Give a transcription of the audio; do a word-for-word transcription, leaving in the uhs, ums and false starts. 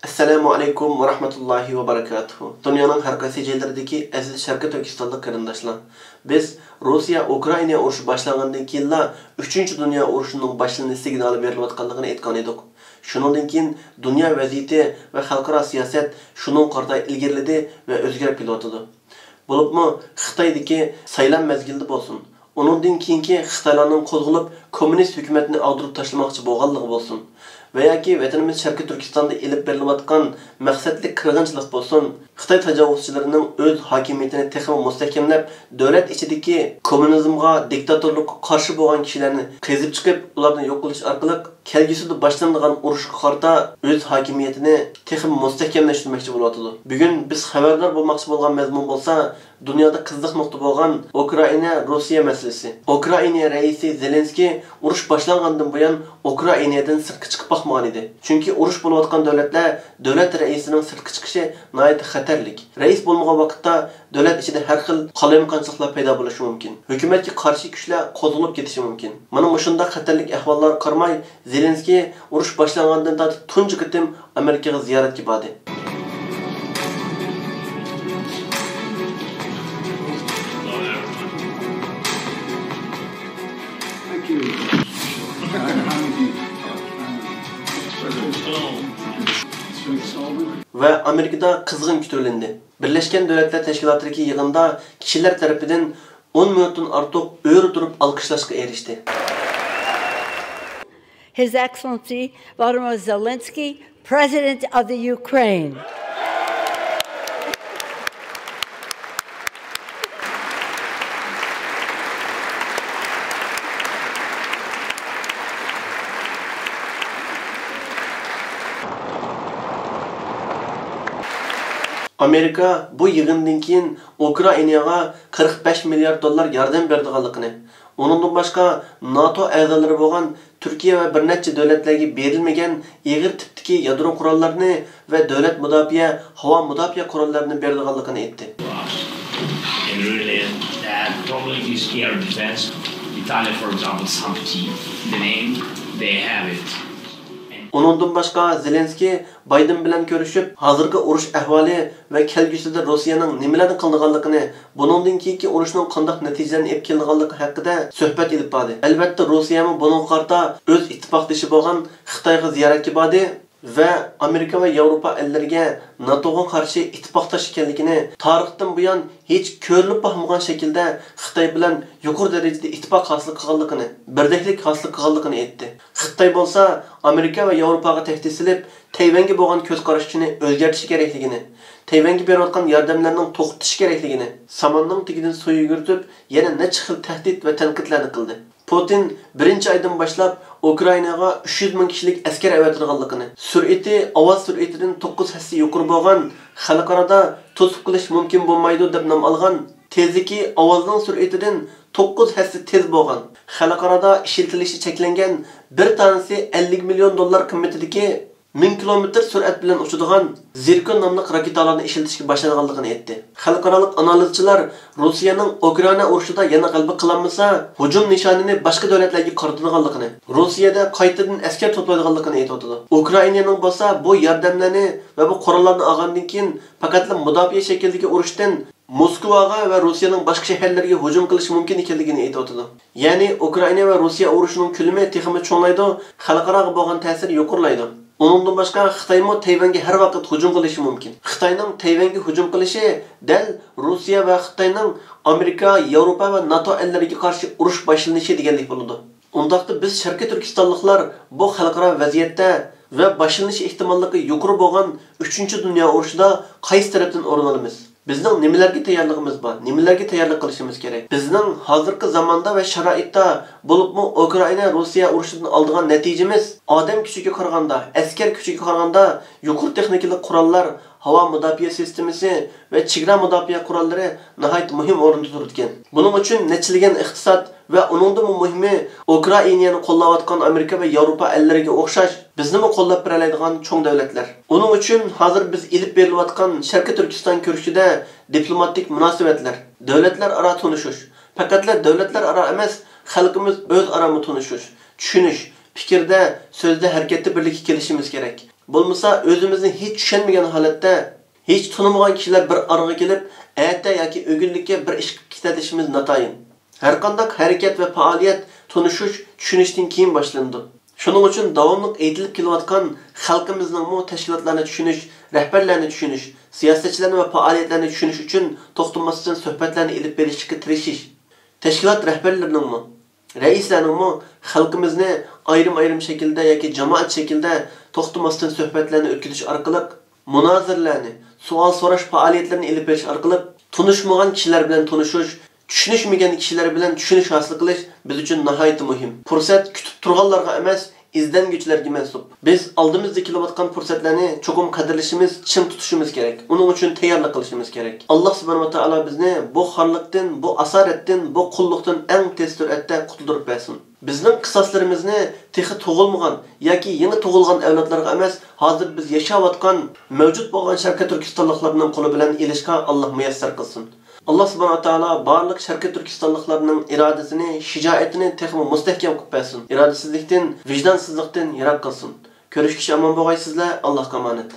ئەسسالامۇ ئەلەيكۇم ۋە رەھمەتۇللاھى ۋە بەرىكاتۇھۇ. دۇنيانىڭ ھەر قايسى جايلىرىدىكى ئەزىز شەرقىي تۈركىستانلىق قېرىنداشلار! بىز روسىيە ئۇكرائىنا ئۇرۇشى باشلانغاندىن كېيىنلا ئۈچىنچى دۇنيا ئۇرۇشىنىڭ باشلىنىش سىگنالى بېرىلىۋاتقانلىقىنى ئېيتقان ئىدۇق. شۇنىڭدىن كېيىن دۇنيا ۋەزىيىتى ۋە خەلقئارا سىياسەت شۇنىڭغا قارىتا ئىلگىرىلىدى ۋە ئۆزگىرىپ كېلىۋاتىدۇ. بولۇپمۇ خىتايدىكى سايلام مەزگىلىدە بولسۇن، ئۇنىڭدىن كېيىنكى خىتايلارنىڭ قوزغىلىپ، كوممۇنىست ھۆكۈمەتنى ئاغدۇرۇپ تاشلىماقچى بولغانلىقى بولسۇن ۋە ياكى ۋەتىنىمىز شەرقىي تۈركىستاندا ئېلىپ بېرىلىۋاتقان مەقسەتلىك قىرغىنچىلىق بولسۇن، خىتاي تاجاۋۇزچىلىرىنىڭ ئۆز ھاكىمىيىتىنى تېخىمۇ مۇستەھكەملەپ، دۆلەت ئىچىدىكى كوممۇنىزمغا، دىكتاتورلۇققا قارشى بولغان كىشىلەرنى قېزىپ چىقىپ، ئۇلارنى يوق قىلىش ئارقىلىق، كەلگۈسىدە باشلىنىدىغان ئۇرۇشقا قارىتا ئۆز ھاكىمىيىتىنى تېخىمۇ مۇستەھكەملەشتۈرمەكچى بولۇۋاتىدۇ. بۈگۈن بىز خەۋەردار بولماقچى بولغان مەزمۇن بولسا، دۇنيادا قىزىق نۇقتا بولغان ئۇكرائىنا، روسىيە مەسىلىسى. ئۇكرائىنا رەئىسى زېلېنسكىي ئۇرۇش باشلانغاندىن بۇيان ئۇكرائىنادىن سىرتقا چىقىپ باقمىغان ئىدى. چۈنكى ئۇرۇش بولۇۋاتقان دۆلەتلەر دۆلەت رەئىسىنىڭ سىرتقا چىقىشى ناھايىتى خەتەرلىك. رەئىس بولمىغان ۋاقىتتا دۆلەت ئىچىدە ھەر خىل قالايمىقانچىلىقلار پەيدا بولۇشى مۇمكىن. ھۆكۈمەتكە قارشى كۈچلەر قوزغىلىپ كېتىشى مۇمكىن. مانا مۇشۇنداق خەتەرلىك ئەھۋاللارغا قارىماي، زېلېنسكىي ئۇرۇش باشلانغاندىن تارتىپ تۇنجى قېتىم ئامېرىكىغا زىيارەتكە باردى. ۋە ئامېرىكىدا قىزغىن كۈتۈۋېلىندى. بىرلەشكەن دۆلەتلەر تەشكىلاتىدىكى يىغىندا كىشىلەر تەرىپىدىن ئون مىنۇتتىن ئارتۇق ئۆرە تۇرۇپ ئالقىشلاشقا ئېرىشتى. His Excellency Volodymyr Zelensky, President of the Ukraine. ئامېرىكا بۇ يىغىندىن كېيىن ئۇكرائىناغا قىرىق بەش مىليارد دوللار ياردەم بېرىدىغانلىقىنى، ئۇنىڭدىن باشقا، ناتو ئەزالىرى بولغان تۈركىيە ۋە بىر نەچچە دۆلەتلەرگە بېرىلمىگەن ئېغىر تىپتىكى يادرو قوراللارنى ۋە دۆلەت مۇداپىئە، ھاۋا مۇداپىئە قوراللىرىنى بېرىدىغانلىقىنى ئېيتتى. And really, that probably is air defense. Italy, for example, Santi, the name, they have it. ئۇنىڭدىن باشقا، زېلېنسكىي بايدېن بىلەن كۆرۈشۈپ، ھازىرقى ئۇرۇش ئەھۋالى ۋە كەلگۈسىدە روسىيەنىڭ نېمىلەرنى قىلىدىغانلىقىنى، بۇنىڭدىن كېيىنكى ئۇرۇشنىڭ قانداق نەتىجىلەرنى ئېلىپ كېلىدىغانلىقى ھەققىدە سۆھبەت ئېلىپ باردى. ئەلۋەتتە، روسىيەمۇ بۇنىڭغا قارىتا ئۆز ئىتتىپاقدىشى بولغان خىتايغا زىيارەتكە باردى ۋە ئامېرىكا ۋە ياۋروپا ئەللىرىگە ناتوغا قارشى ئىتتىپاقداش ئىكەنلىكىنى، تارىختىن بۇيان ھېچ كۆرۈلۈپ باقمىغان شەكىلدە خىتاي بىلەن يۇقىرى دەرىجىدە ئىتتىپاق ھاسىل قىلغانلىقىنى، بىردەكلىك ھاسىل قىلغانلىقىنى ئېيتتى. خىتاي بولسا ئامېرىكا ۋە ياۋروپاغا تەھدىت سېلىپ، تەيۋەنگە بولغان كۆز قارىشىنى ئۆزگەرتىشى كېرەكلىكىنى، تەيۋەنگە بېرىۋاتقان ياردەملەرنىڭ توختىتىشى كېرەكلىكىنى، ساماننىڭ تېگىدىن سۇ يۈگۈرتۈپ، يەنە نەچچە خىل تەھدىت ۋە تەنقىدلەرنى قىلدى. پۇتىن بىرىنچى ئايدىن باشلاپ ئۇكرائىناغا ئۈچ يۈز مىڭ كىشىلىك ئەسكەر ئەۋەتىدىغانلىقىنى، سۈرئىتى ئاۋاز سۈرئىتىدىن توققۇز ھەسسە يۇقىرى بولغان، خەلقئارادا توسۇپ قېلىش مۇمكىن بولمايدۇ دەپ نام ئالغان، تېزلىكى ئاۋازنىڭ سۈرئىتىدىن توققۇز ھەسسە تېز بولغان، خەلقئارادا ئىشلىتىلىشى چەكلەنگەن بىر دانىسى ئەللىك مىليون دوللار قىممىتىدىكى مىڭ كىلومېتىر سۈرئەت بىلەن ئۇچىدىغان زىركون ناملىق راكېتالارنى ئىشلىتىشكە باشلىغانلىقىنى ئېيتتى. خەلقئارالىق ئانالىزچىلار روسىيەنىڭ ئۇكرائىنا ئۇرۇشىدا يەنە غەلىبە قىلالمىسا، ھۇجۇم نىشانىنى باشقا دۆلەتلەرگە قارىتىدىغانلىقىنى، روسىيەدە قايتىدىن ئەسكەر توپلايدىغانلىقىنى ئېيتىۋاتىدۇ. ئۇكرائىنانىڭ بولسا بۇ ياردەملەرنى ۋە بۇ قوراللارنى ئالغاندىن كېيىن پەقەتلا مۇداپىئە شەكلىدىكى ئۇرۇشتىن موسكۋاغا ۋە روسىيەنىڭ باشقا شەھەرلىرىگە ھۇجۇم قىلىشى مۇمكىن ئىكەنلىكىنى ئېيتىۋاتىدۇ. يەنى ئۇكرائىنا ۋە روسىيە ئۇرۇشىنىڭ كۆلىمى تېخىمۇ چوڭلايدۇ، خەلقئاراغا بولغان تەسىرى يۇقىرىلايدۇ. ئۇنىڭدىن باشقا، خىتايمۇ تەيۋەنگە ھەر ۋاقىت ھۇجۇم قىلىشى مۇمكىن. خىتاينىڭ تەيۋەنگە ھۇجۇم قىلىشى دەل روسىيە ۋە خىتاينىڭ ئامېرىكا، ياۋروپا ۋە ناتو ئەللىرىگە قارشى ئۇرۇش باشلىنىشى دېگەنلىك بولىدۇ. ئۇنداقتا بىز شەرقىي تۈركىستانلىقلار بۇ خەلقئارا ۋەزىيەتتە ۋە باشلىنىش ئېھتىماللىقى يۇقىرى بولغان ئۈچىنچى دۇنيا ئۇرۇشىدا قايسى تەرەپتىن ئورۇن ئالىمىز؟ بىزنىڭ نېمىلەرگە تەييارلىقىمىز بار؟ نېمىلەرگە تەييارلىق قىلىشىمىز كېرەك؟ بىزنىڭ ھازىرقى زاماندا ۋە شارائىتتا، بولۇپمۇ ئۇكرائىنا، روسىيە ئۇرۇشىدىن ئالىدىغان نەتىجىمىز ئادەم كۈچىگە قارىغاندا، ئەسكەر كۈچىگە قارىغاندا يۇقىرى تېخنىكىلىق قوراللار، ھاۋا مۇداپىئە سىستېمىسى ۋە چېگرا مۇداپىئە قوراللىرى ناھايىتى مۇھىم ئورۇندا تۇرىدىكەن. بۇنىڭ ئۈچۈن نەچچىلىگەن ئىقتىساد ۋە ئۇنىڭدىنمۇ مۇھىمى، ئۇكرائىنانى قوللاۋاتقان ئامېرىكا ۋە ياۋروپا ئەللىرىگە ئوخشاش بىزنىمۇ قوللاپ بېرەلەيدىغان چوڭ دۆلەتلەر. ئۇنىڭ ئۈچۈن ھازىر بىز ئېلىپ بېرىلىۋاتقان شەرقىي تۈركىستان كۆرۈشىدە دىپلوماتىك مۇناسىۋەتلەر، دۆلەتلەر ئارا تونۇشۇش، پەقەتلا دۆلەتلەر ئارا ئەمەس، خەلقىمىز ئۆزئارامۇ تونۇشۇش، چۈشىنىش، پىكىردە، سۆزدە، ھەرىكەتتە بىرلىككە كېلىشىمىز كېرەك. بولمىسا ئۆزىمىزنى ھېچ چۈشەنمىگەن ھالەتتە، ھېچ تونۇمىغان كىشىلەر بىر ئارىغا كېلىپ، ئەتە ياكى ئۆگۈنلۈككە بىر ئىش قىلىپ كېتەلىشىمىز ناتايىن. ھەرقانداق ھەرىكەت ۋە پائالىيەت تونۇشۇش، چۈشىنىشتىن كېيىن باشلىنىدۇ. شۇنىڭ ئۈچۈن داۋاملىق ئېيتىلىپ كېلىۋاتقان خەلقىمىزنىڭمۇ تەشكىلاتلارنى چۈشىنىش، رەھبەرلەرنى چۈشىنىش، سىياسەتچىلەرنى ۋە پائالىيەتلەرنى چۈشىنىش ئۈچۈن توختىماستىن سۆھبەتلەرنى ئېلىپ بېرىشلىققا تىرىشىش، تەشكىلات رەھبەرلىرىنىڭمۇ، رەئىسلەرنىڭمۇ خەلقىمىزنى ئايرىم-ئايرىم شەكىلدە ياكى جامائەت شەكلىدە توختىماستىن سۆھبەتلەرنى ئۆتكۈزۈش ئارقىلىق، مۇنازىرىلەرنى، سوئال سوراش پائالىيەتلىرىنى ئېلىپ بېرىش ئارقىلىق تونۇشمىغان كىشىلەر بىلەن تونۇشۇش، چۈشىنىشمىگەن كىشىلەر بىلەن چۈشىنىش ھاسىل قىلىش بىز ئۈچۈن ناھايىتى مۇھىم. پۇرسەت كۈتۈپ تۇرغانلارغا ئەمەس، ئىزدەنگۈچىلەرگە مەنسۇپ. بىز ئالدىمىزدا كېلىۋاتقان پۇرسەتلەرنى چوقۇم قەدىرلىشىمىز، چىڭ تۇتۇشىمىز كېرەك. ئۇنىڭ ئۈچۈن تەييارلىق قىلىشىمىز كېرەك. ئاللاھ سۇبھانەھۇ ۋە تائالا بىزنى بۇ خارلىقتىن، بۇ ئاسارەتتىن، بۇ قۇللۇقتىن ئەڭ تېز سۈرئەتتە قۇتۇلدۇرۇپ بەرسۇن. بىزنىڭ قىساسلىرىمىزنى تېخى تۇغۇلمىغان ياكى يېڭى تۇغۇلغان ئەۋلادلارغا ئەمەس، ھازىر بىز ياشاۋاتقان، مەۋجۇت بولغان شەرقىي تۈركىستانلىقلارنىڭ قولى بىلەن ئېلىشقا ئاللاھ مۇيەسسەر قىلسۇن. ئاللاھ سۇبھانەھۇ ۋە تائالا بارلىق شەرقىي تۈركىستانلىقلارنىڭ ئىرادىسىنى، شىجائىتىنى تېخىمۇ مۇستەھكەم قىلىپ بەرسۇن. ئىرادىسىزلىكتىن، ۋىجدانسىزلىقتىن يىراق قىلسۇن. كۆرۈشكىچە ئامان بولغايسىزلەر. ئاللاھقا ئامانەت.